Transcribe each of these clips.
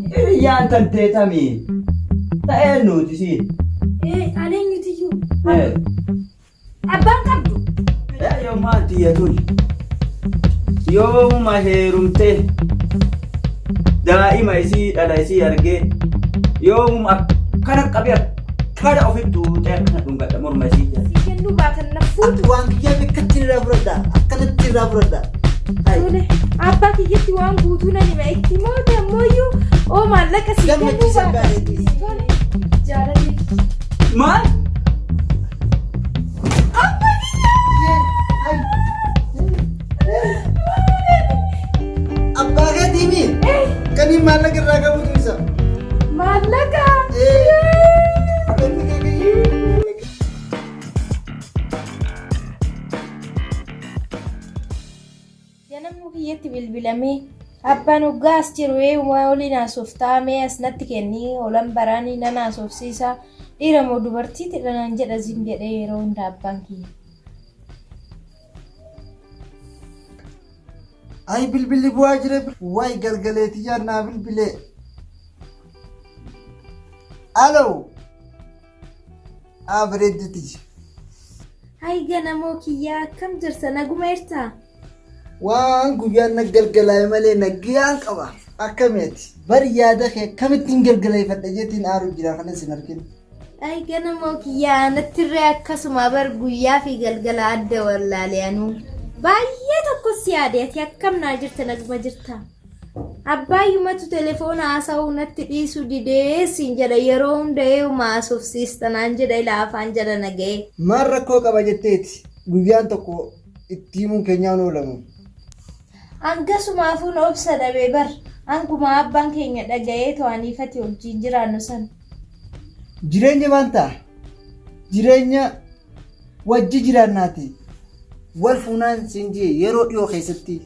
Hiriyyaan tantee tamii? Ta'een nuti siin. Ani eenyutiyyuu? Abbaan qabdu. Yoommaan tiyya tun yoomuma heerumtee daa'ima isii dhala isii argee yoomuma akkana qabee akkana ofitti tuuxee akkana dhungadha morma isii jala. Sii kennuu baatan na fuutu. Waan kiyyaa bikkatti irraa fudhadha. Akkanatti irraa fudhadha. Hai. Tole abbaa kiyyatti waan guutuu nan hima itti moota ammoo oo maallaqa sii kennuu Gammachiisa baatan. gaariitis. Tole jaalallee. Maal? Abbaa keetii mi? Kan inni maallaqa irraa qabutu isa. Maallaqa. Ganamuu kiyyatti bilbilamee abbaan hoggaa as jiru eeyyumaa waliin haasoftaa mee as natti kennii olan baraanii nan haasofsiisa dhiira moo dubartiitidha naan jedha zim jedhee yeroo hunda abbaan kiyya. Ay bilbilli bu'aa jira. Waay galgaleetii naa bilbilee. Aloo. Aa bareedduti. Hay ganamoo kiyyaa akkam jirta naguma jirtaa? Waan guyyaan na galgalaa'e malee naggiyaan qaba. Akkamiiti? Bari yaada kee akkamittiin galgaleeffadha jeetiin aaru jira kanas hin argin. Ay ganamoo kiyyaa nattirree akkasuma bar guyyaa fi galgala adda wallaale anuu. Baay'ee tokko si yaade ati akkam naa jirta naguma jirta? Abbaayyumatu telefoona haasa'uu natti dhiisuu didee siin jedha yeroo hunda eeyuma haasofsiista naan jedha ilaa afaan jala na ga'ee. Maal rakkoo qaba jetteeti guyyaan tokko itti himuun keenyaan oolamu. Hangasumaafuun obsa dhabe bar hanguma abbaan keenya dhaga'ee to'aniifati wajjin jiraannu san. Jireenya waan ta'a. Jireenya wajji jiraannaati. Wal fuunaan siin jee yeroo dhiyoo keessatti.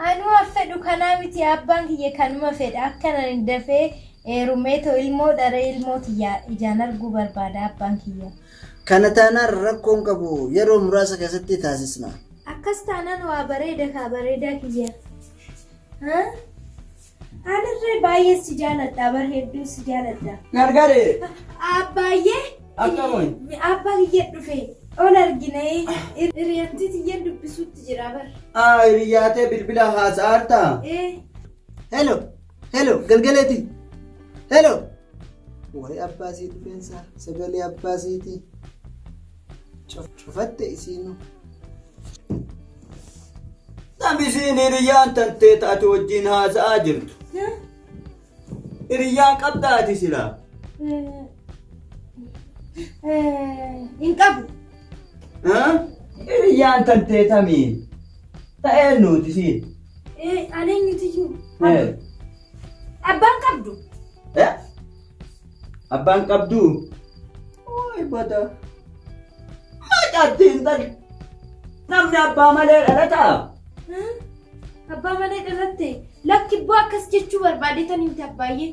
Anuu fedhu kanaa miti abbaan kiyya kanuma fedha akkan ani dafee heerumee too ilmoo dharee ilmoo tiyya ijaan arguu barbaada abbaan kiyya. Kana taanaan rakkoon qabu yeroo muraasa keessatti taasisna. Akkas taanaan waa bareeda kaa bareedaa kiyya. Anirree baay'ee si jaaladha bar hedduu si jaaladha. Gargaree. Abbaay'ee. Akkamiin? Abbaa kiyya dhufe ol argine hiriyattii tiyyeen dubbisuutti jira bar. Aa hiriyyaatee bilbila haasa'aartaa? Ee. Hello, hello, galgaleeti. Hello. Wayi abbaa sii dhufeensa sagalee abbaa siiti. Cufatte isiinu. Namisiin hiriyyaan tantee taate wajjin haasa'aa jirtu. Hiriyyaan qabdaa ati silaa? Hin qabu. Hiriyyaan tantee tamii? Ta'een nuti siin. Ani eenyutiyyuu? Abbaan qabdu. Abbaan qabduu? Oi bada. Macaatti hin tali. Namni abbaa malee dhalataa? Abbaa malee dhalatte lakki ibboo akkas jechuu barbaadeetan himte abbaayyee.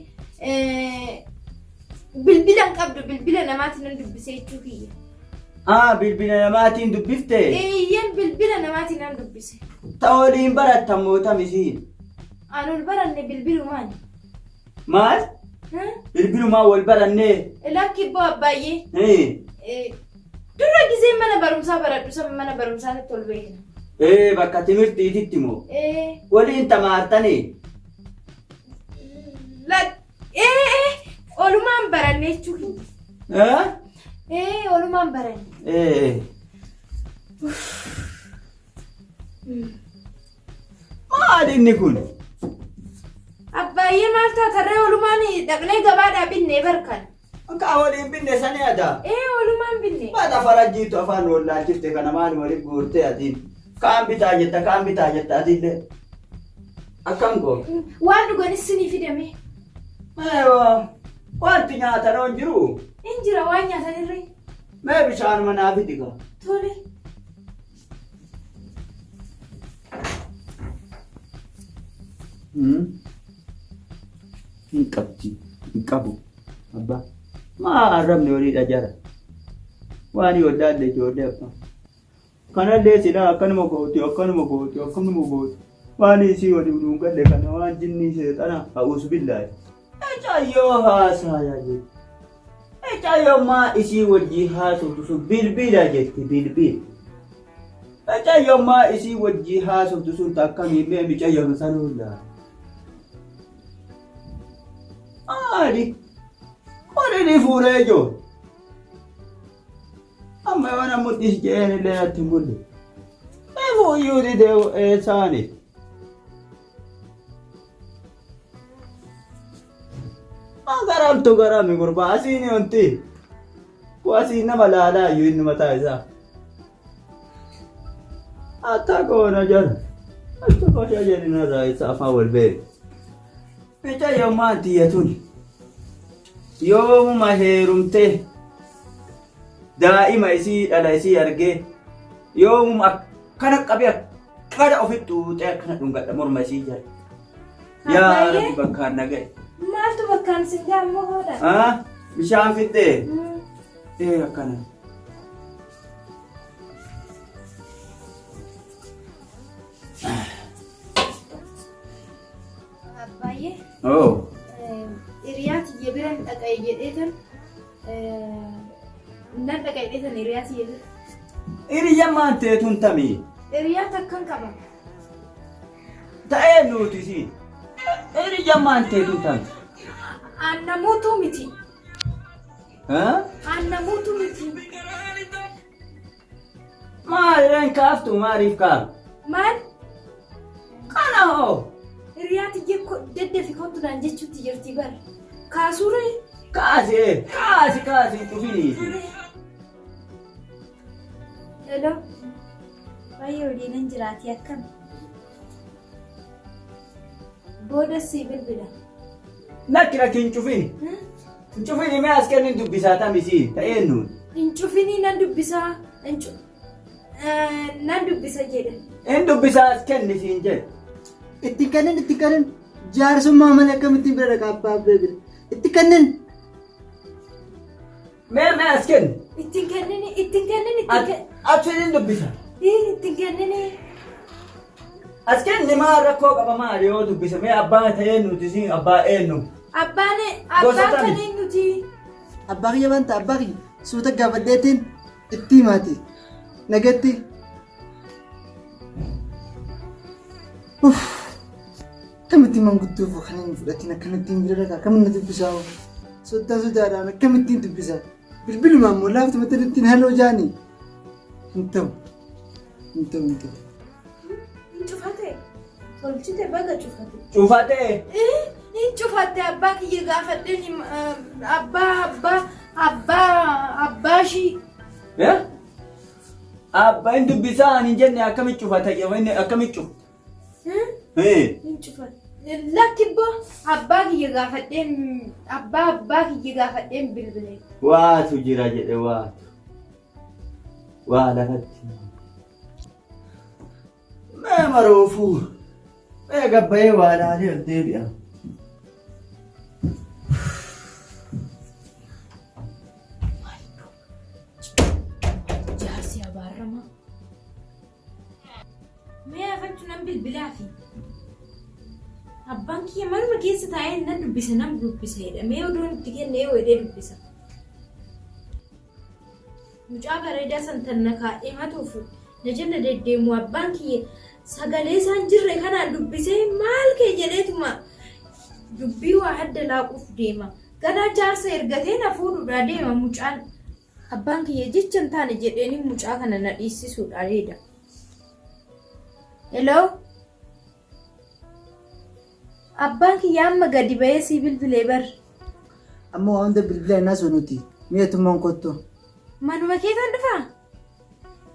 Bilbila hin qabdu bilbila namaatiin nan dubbise jechuu kiyya. Aa bilbila namaatiin dubbifte? Eeyyeen bilbila namaatiin nan dubbise. Ta waliin barattan moo tamisiin? An ol baranne bilbilumaan. Maal? Bilbilumaan wal barannee? Lakki ibboo abbaayyee. Dura gizee mana barumsaa baradhu san mana barumsaatti ol beekna. Ee bakka timirtiititti moo? Ee. Waliin tamaartanii? Ee olumaan baranne jechuu kiyya. Ee? Ee olumaan baranne. Ee. Maali inni kun? Abbaayyee maal taatarree olumaan dhaqnee gabaadhaa binnee barkan. Akka waliin binne sanii ata. Ee olumaan binne. Maata farajjiitu afaan wallaalchifte kana maali waliin guurtee atiin. Kaan bitaa jetta kaan bitaa jetta atillee. Akkam goo? Waan dhuganis sinii fidame. Wanti nyaatan hoo hin jiru. Hin jira waan nyaatanirree. Mee bishaanuma naa fidi kaa. Tole. Hin qabdi. Hin qabu. Abbaa. Maa arrabni horiidha jara. Waan wallaalle ijoollee abbaa. Kanallee silaa akkanuma gooti akkanuma gooti akkanuma gooti. Waan isii waliin nuun galle kana waan jinnii seexana a'uusu billaahi. Mucayyoo haasaayaa jetti. Mucayyoo maa isii wajjii haasoftu sun bilbila jetti bilbila. Mucayyoo maa isii wajjii haasoftu sun takkamii mee mucayyoo sanuu laala. Maali? Qonni ni fuudhee ijoo. Amma yoo na mul'is jedheen illee natti hin mul'isu. Eefuuyyuu didee eessaani? Garamtu garami gurbaa asiin wanti. Ku asiin nama laalaa iyyuu inni mataa isaa. Akka goona jara. Akka goona jedhi narraa isa afaan wal beeku. Mucayyoo maal tiyya tuni? Yoomuma heerumtee daa'ima isii dhala isii argee yoomuma akkana qabee akkana ofitti xuuxee akkana dhungadha morma isii jala. Yaa Abbaayee? Rabbi bakkaan na ga'e. Maaltu bakkaan sin ga'a immoo hoodha? Ah, bishaan fiddee? Ee akkana. Abbaayee Oh. hiriyaa tiyya biran dhaqa'e jedhee tan nan dhaqa jedhee tan hiriyaa tiyya bira. Hiriyya maan teetun tamii? Hiriyaa takkan qaba. Ta'ee nuti si. Hiriyya maan teetun tami? Aannamuutu miti. Ha? Aannamuutu miti. Maal irraan kaaftu maaliif kaaftu? Maal? Kana hoo? Hiriyaa tiyya daddafi kottu naan jechuutti jirti bar. Kaasuuree? Kaasi kaasi kaasi hin cufiniiti. Hello. Baay'ee olii nan jiraati akkam? Booda sii bilbila. Lakki lakki hin cufini. Hin cufini mee as kennin dubbisaa tamisii ta'ee nuun. Hin cufinii nan dubbisaa. Hin cu- Nan dubbisa jedhe. Hin dubbisaa as kenni siin jedhe. Itti kennin itti kennin jaarsummaa malee akkamittiin bira dhaqa abbaa abbee bira. Itti kennin. Mee mee as kenni. Ittiin kennini ittiin kennini ittiin kenni. Achiin hin dubbisa. Ittiin kennini. As kenni maal rakkoo qaba maal yoo dubbisa mee abbaa ta'ee nuti siin abbaa eenyu. Abbaan Gosa abbaan kami? kan eenyuti? Abbaa kiyya banta abbaa kiyya suuta gaafadheetiin itti himaati. Nagatti. Uff. Akkamittiin manguddoo koo kana hin fudhatin akkamittiin bira dhaqa akkamiin na dubbisaa hoo? Soddaa sodaadhaan akkamittiin dubbisa? Bilbilumaan moo laaftumatti ittiin haloo jaanii? Hin ta'u. Hin ta'u hin ta'u. Hin cufate. Tolchite baga cufate. Cufatee. Hin cufatte abbaa kiyya gaafadheen abbaa abbaa abbaa abbaa ishii. Eh? Abbaa hin dubbisaa ani hin jenne akkamitti cufata inni akkamitti cufa? Hin cufate. Lakki boo abbaa kiyya gaafadheen abbaa abbaa kiyya gaafadheen bilbile. Waatu jira jedhe waatu. Waa lafatti. Mee maroofuu. Mee gabbayee waa laalee ol deebi'a. Jaarsi abaaramaa. Mee afachu nan bilbilaafi. Abbaan kiyya manuma keessa taa'ee nan dubbisa nan dubbisa jedha. Mee oduun itti kenne yoo jedhee dubbisa. Mucaa bareedaa san tan na kaadhimatuuf na jala deddeemu abbaan kiyya sagalee isaan jirre kanaan dubbisee maal kee jedheetuma dubbii waa adda laaquuf deema. Ganaa jaarsa ergatee na fuudhuudhaa deema mucaan. Abbaan kiyya jecha hin taane jedheeni mucaa kana na dhiissisuudha reeda. Hello? Abbaan kiyya amma gadi ba'ee sii bilbilee bar. Amma waa hunda bilbila innaa sonuti. Mi'atummaan kottu. Manuma keetan dhufaa?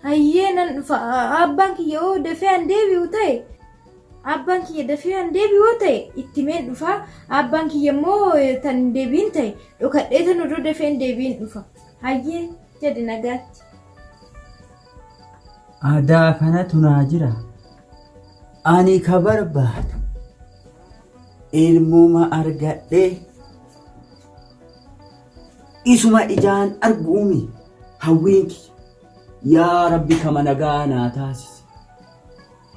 Hayyee nan dhufa. Abbaan kiyya hoo dafee an deebi'u ta'e Abbaan kiyya dafee an deebi'u yoo ta'e itti meen dhufa. Abbaan kiyya immoo tan hin deebi'in ta'e dhokadhee tan odoo dafee hin deebi'in dhufa. Hayyee jedhi nagaatti. Aadaa kanatu naa jira. Ani ka barbaadu ilmuma argadhee isuma ijaan arguumi hawwiin kiyya. Yaa Rabbi kama nagaa naa taasisi.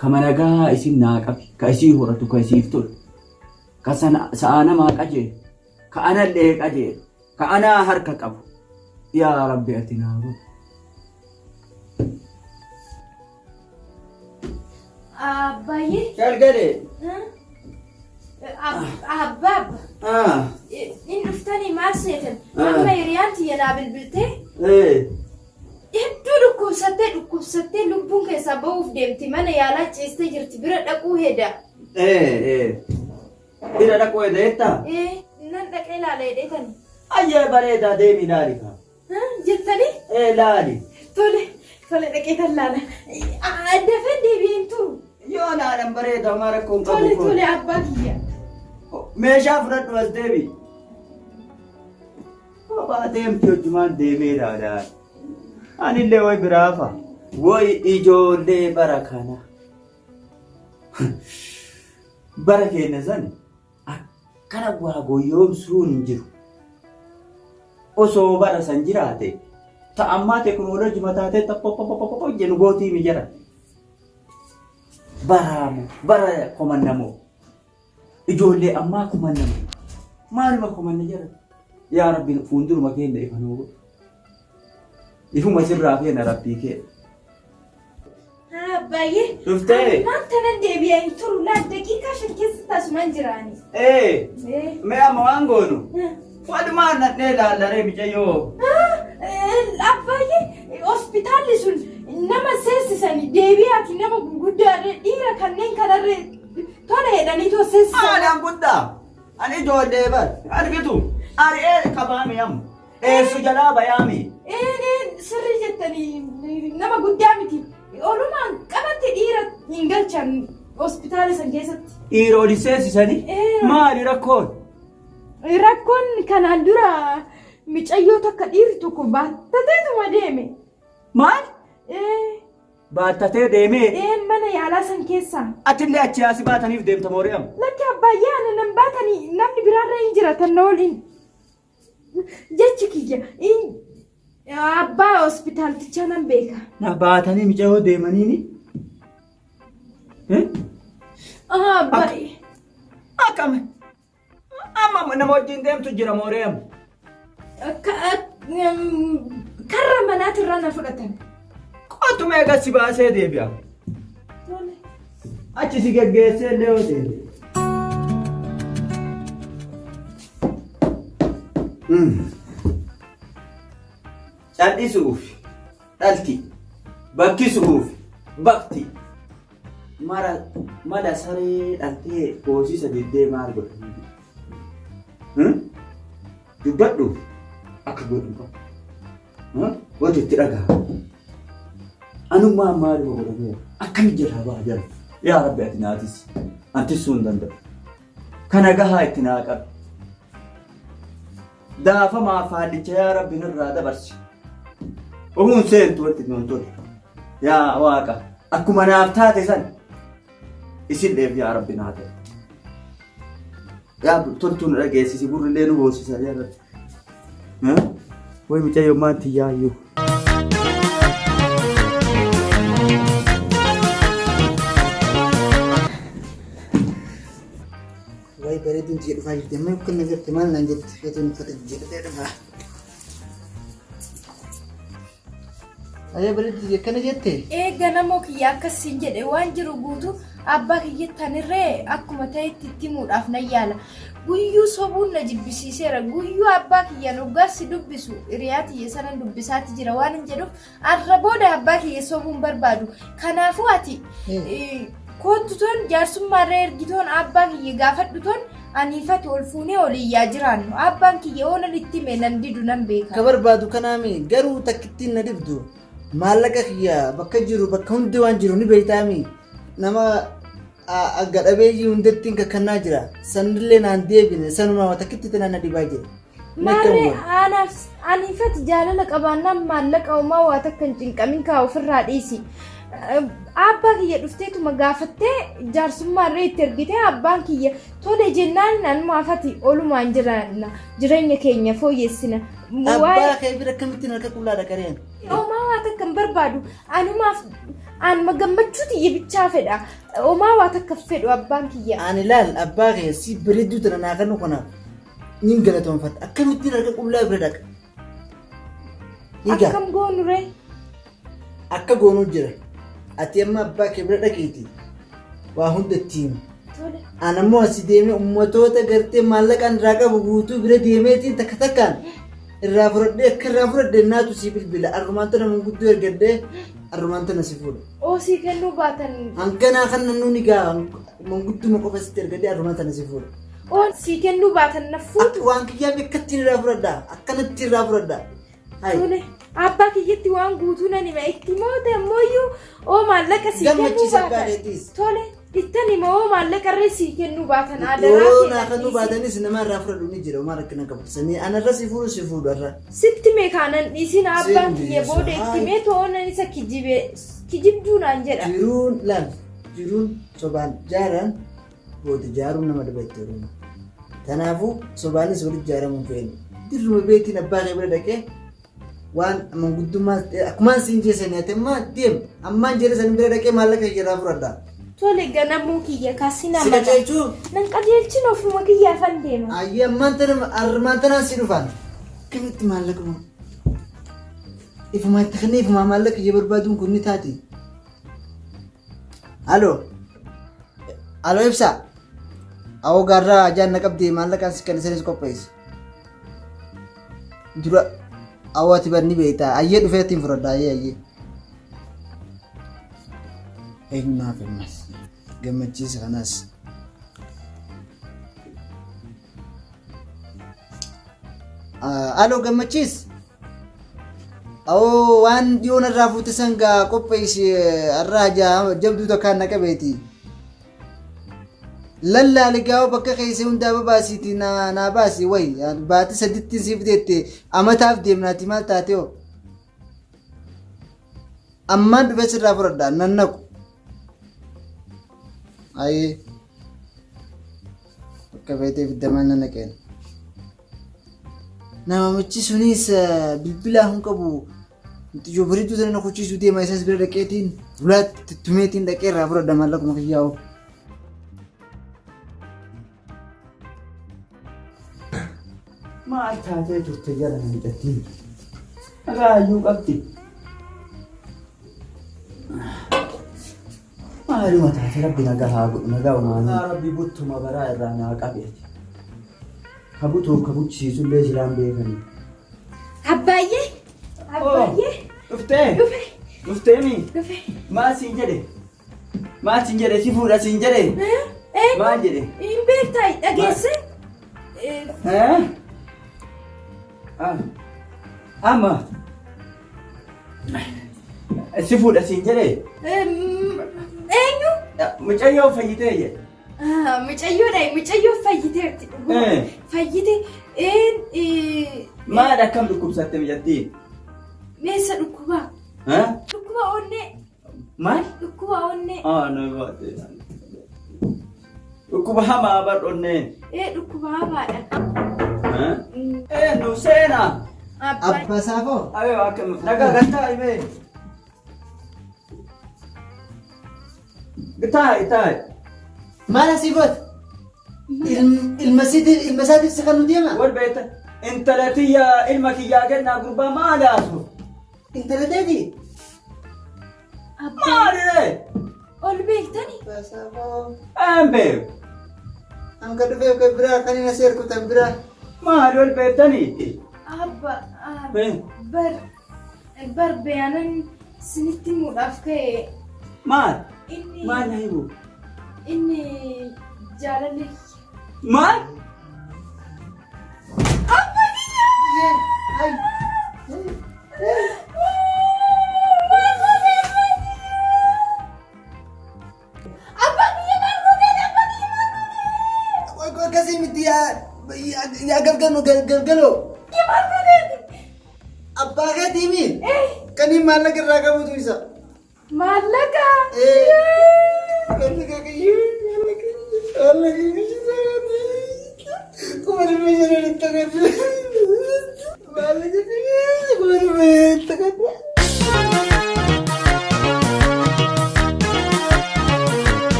Kama nagaa isin naa qabi. Ka isii horatu ka isiif tolu. Ka sana sa'aa namaa qajeelu. Ka anallee qajeelu. Ka anaa harka qabu. Yaa Rabbi ati naa godhi. Abbaayye. Galgalee. Abbaa abba. Inni dhuftanii maal seetan? Amma hiriyaan tiyya naa bilbiltee hedduu dhukkubsattee dhukkubsattee lubbuun keessaa ba'uuf deemti mana yaalaa ciistee jirti bira dhaquu heda. Bira dhaquu heda jettaa? Nan dhaqee ilaala jedheetani. Ayyee bareedaa deemi ilaali kaa. Jettanii? Ee laali. Tole, tole dhaqee tan laala. Dafeen deebi'ee hin turu. Yoo laalan bareeda homaa rakkoon qabu. Tole, tole abbaa kiyya. Meeshaa fudhadhu as deebi. Kophaa deemti hojjumaan deemee ilaalaa. Anillee way biraafa. Way ijoollee bara kana. Bara keenya sani Akkana waa goyyoomsuun hin jiru. Osoo bara san jiraate ta ammaa teknooloojii mataatee tapopopopopop jennu gootii mi jara. Baraamu bara komannamoo ijoollee ammaa komannamoo maaluma komanna jara. Yaa Rabbi fuulduruma keenya ifa nuu godhu. Ifuma sirraa feena Rabbii kee. Baay'ee. Dhuftee? Ammaan tanan deebi'ee hin turu laal daqiiqaa 5 keessa taasumaan jiraani. Ee, mee amma waan goonu? Walumaan dhaqnee ilaallaree micayyoo. Abbaay'ee hospitaalli sun nama seensisanii deebi'aati nama gurguddaarree dhiira kanneen kanarree tola jedhanii too seensisan. Aadaan guddaa. Ani ijoollee bar. Argitu. Ari'ee qabaami amma. Eessu jalaa bayaami. Een sirrii jettanii nama guddaa miti. Olumaan qabatti dhiira hin galchan hospitaala san keessatti. Dhiira oli seensisanii Ee. maali rakkoon? Rakkoon kanaan dura micayyoo takka dhiirri tokko baattateetuma deeme. Maal? Ee, Baattatee deemee ee mana yaalaa san keessaa. atillee achi asi baataniif deemta moori'am. Lakki abbaayyaa ana nan baatanii namni biraarra hin jira tan na waliin. Jechi kiyya in abbaa hospitaaltichaa nan beeka. Na baatanii micayoo deemaniini. Eh? Abbaa Akkam? Amma nama wajjin deemtu jira mooree amma. Karra manaatirraa na fudhatan. Qotu meeqa si baasee deebi'a. Achi si geggeessee illee yoo deebi'e. Cal'isuuf dhalti, bakkisuuf bakti. Mara mala saree dhaltee hoosisa diddee maal godhanii? Dubbadhu akka godhu qabu. Wanti itti dhagahamu. Anummaan maaluma godhameera? Akkami jalaa baha jala? Yaa Rabbi ati naatis. An tissuu hin danda'u. Kana gahaa itti naa qabi. Daafamaa faallicha yaa Rabbi nurraa dabarsi. Omuun seentu wanti nuun tole. Yaa Waaqa akkuma naaf taate san isinleef yaa Rabbi naa ta'e. Yaa toltuu nu dhageessisi gurrillee nu hoosisa yaa Rabbi. Way mucayyoo maanti yaayyuu. Wayi bareeduun tiyya dhufaa jirti. Amma yookaan na garte maal naan jetti feetuun uffata jijjiirratee dhufaa. Ayyaa bareedu tiyya akkana jette? Ee ganamoo kiyya akkas siin jedhe waan jiru guutuu abbaa kiyyatti anirree akkuma ta'etti itti himuudhaaf nan yaala. Guyyuu sobuun na jibbisiiseera. Guyyuu abbaa kiyyaan hoggaa si dubbisu hiriyaa tiyya sanan dubbisaatti jira waan hin jedhuuf arra booda abbaa kiyya sobuun barbaadu. Kanaafuu ati koottu toon jaarsummaarra ergitoon abbaa kiyya gaafadhu toon aniifati ol fuunee ol iyyaa jiraannu. Abbaan kiyya oonan itti hime nan didu nan beeka. Ka barbaadu kanaami garuu takkittiin na dhibdu maallaqa kiyya bakka jiru bakka hundi waan jiru ni beektaami nama agga dhabeeyyii hundattiin kakkannaa jira sanillee naan deebine sanumaa takkitti tanaan na dhibaa jira. Maarree anaaf aniifati jaalala qabaannaan maallaqa homaa waa takka hin cinqamin kaa ofirraa dhiisi. Abbaa kiyya dhufteetuma gaafattee jaarsummaarree itti ergitee abbaan kiyya tole jennaan anumaafati olumaan jiraanna jireenya keenya fooyyessina. Abbaa kee bira akkamittiin harka qullaa dhaqareen? Homaa Homaa takka hin barbaadu. Anumaaf anuma gammachuu tiyya bichaa fedha. Homaa waa takka hin fedhu abbaan kiyya. Ani laal abbaa kee si bareedduu tana naa kennu kanaaf nin galatoonfadha. Akkamittiin harka qullaa bira dhaqa? Egaa Akkam goonu ree? akka goonuu jira. Ati amma abbaa kee bira dhaqiiti waa hunda itti himi. Tole. An ammoo asi deemee ummatoota gartee maallaqaan irraa qabu guutuu bira deemeetiin takka takkaan irraa fudhadhee akka irraa fudhadhe naatu sii bilbila. Arrumaan tana manguddoo ergadhee arrumaan tana si fuudha. Oo sii kennuu baatan. Hanganaa kan nannuu ni gaa mangudduma qofa sitti ergadhee arrumaan tana si fuudha. Oo sii kennuu baatan na fuutu. Akka waan kiyyaa bekkattiin irraa fudhadha. Akkanatti irraa fudhadha. Hai. Tole. Abbaa kiyyatti waan guutuu nan hima. Itti moote ammoo oo maallaqa sii kennuu Gammachiisa abbaa baatan. keetiis. Tole. Ittan hima oo maallaqa irree sii kennuu baatan adaraa Yoo kee naa kennuu dhiisi. baatanis nama irraa fudhadhu ni jira. Homaa rakkina qabu. Sanii anarra si fuudhu si fuudhu irra. Sitti mee kaanan dhiisin abbaan kiyya dhiisa. booda itti mee to'onan isa kijibe kijibduu naan jedha. Jiruun laal jiruun sobaan jaaran booda jaaruun nama dhiba itti heeruma. Kanaafuu sobaanis walitti jaaramuu hin feenu. Dirruma beetiin abbaa kee bira dhaqee waan manguddummaa akkumaan siin jeessanii ati ammaa deem ammaan jedhe san bira dhaqee maallaqa kee irraa fudhadha. Tole ganamuu kiyya kaasina Si mana. qajeelchuu Nan qajeelchin ofuma kiyyaafan deema. ayyee ammaan tana armaan tanaan si dhufaan. Akkamitti maallaqa ifumaa itti kennee ifumaa maallaqa kiyya barbaaduun kun ni taati. Aloo. Aloo ibsaa. Awoo gaarraa ajaan na qabdee maallaqaan si kan isanis qopheesse. Dura awoo ati bar ni beektaa. Ayyee dhufee ittiin fudhadha ayyee ayyee. Eenyumaaf ammas gammachiisa kanas. Aloo gammachiis. Awoo waan dhiyoo narraa fuute san gaa qopheessi har'aa jabduu takkaan na qabeeti. Lallaali gaa'oo bakka keessa hundaa babaasiiti naa baasi wayi baati sadittiin siif deette amataaf deemnaati maal taate hoo. Ammaan dhufee sirraa fudhadha nan naqu. Ayee bakka feetee fiddamaan nan naqeen. Namamichi sunis bilbilaa hin qabu. Muxiyyoo bareedduu sana na kuchiisuu deema isas bira dhaqeetiin ulaatti tuttumeetiin dhaqee irraa fudhadha maallaquma kiyyaa'u. Maal taatee turte jala mucattiin? Raayyuu qabdi. Maaluma taate rabbi nagaa haa godhu nagaa umaanii. Yaa rabbi buttuma baraa irraa naa qabeeti. Ka butuuf ka buchisiisullee silaan beekanii. Abbaayyee! Abbaayyee! Dhuftee? Dhufe! Dhufteemi? Dhufe! Maal siin jedhe? Maal siin jedhe? Si fuudha siin jedhe? Eh? Maal jedhe? Hin beektaa dhageesse? Eh? Ah. Amma. Si fuudha siin jedhe? Eenyu? Mucayyoo fayyitee jedhe. Mucayyoodha mucayyoo fayyiteerti dhuguma. Fayyite Maal akkam dhukkubsatte mucattiin? Meessa dhukkubaa? Dhukkuba onnee. Maal? Dhukkuba onnee. Ah, na baate. Dhukkuba hamaa bar onneen. Ee dhukkuba hamaadha. Eh, nu seenaa. Abbaa. Abbaa saafoo. Ayoo akkam nagaa gattaa himee. Taa'i taa'i. Maal asii goota? Ilma siitiif ilma isaatiif si kan nu deema? Wal beekta. Intala tiyya ilma kiyyaa kennaa gurbaa maal haasu? Intala teeti? Abbaa. Maali ree? Ol beektani? Abbaa saafoo. Een beeku. An kan dhufeef kan biraa kan inni asii ergu tan biraa. Maali ol beektanii? Abba. Bar. Bar beyaanan sinitti himuudhaaf ka'e. Maal? Inni. Maal na himu? Inni jaalalli. Maal? Ay. Abbaa kiyya maal godheen? Abbaa kiyya maal godheen? Qoy qoy akkasii miti yaa yaa galgaloo galgaloo. Kiyya maal godheen? Abbaa keetii mi? Kan inni maallaqa irraa qabutu isa. Maallaqa. Maallaqa kiyya maallaqa maallaqa kiyya 5,500 itti agarsiisa. Maallaqa kiyya 5,500 itti agarsiisa.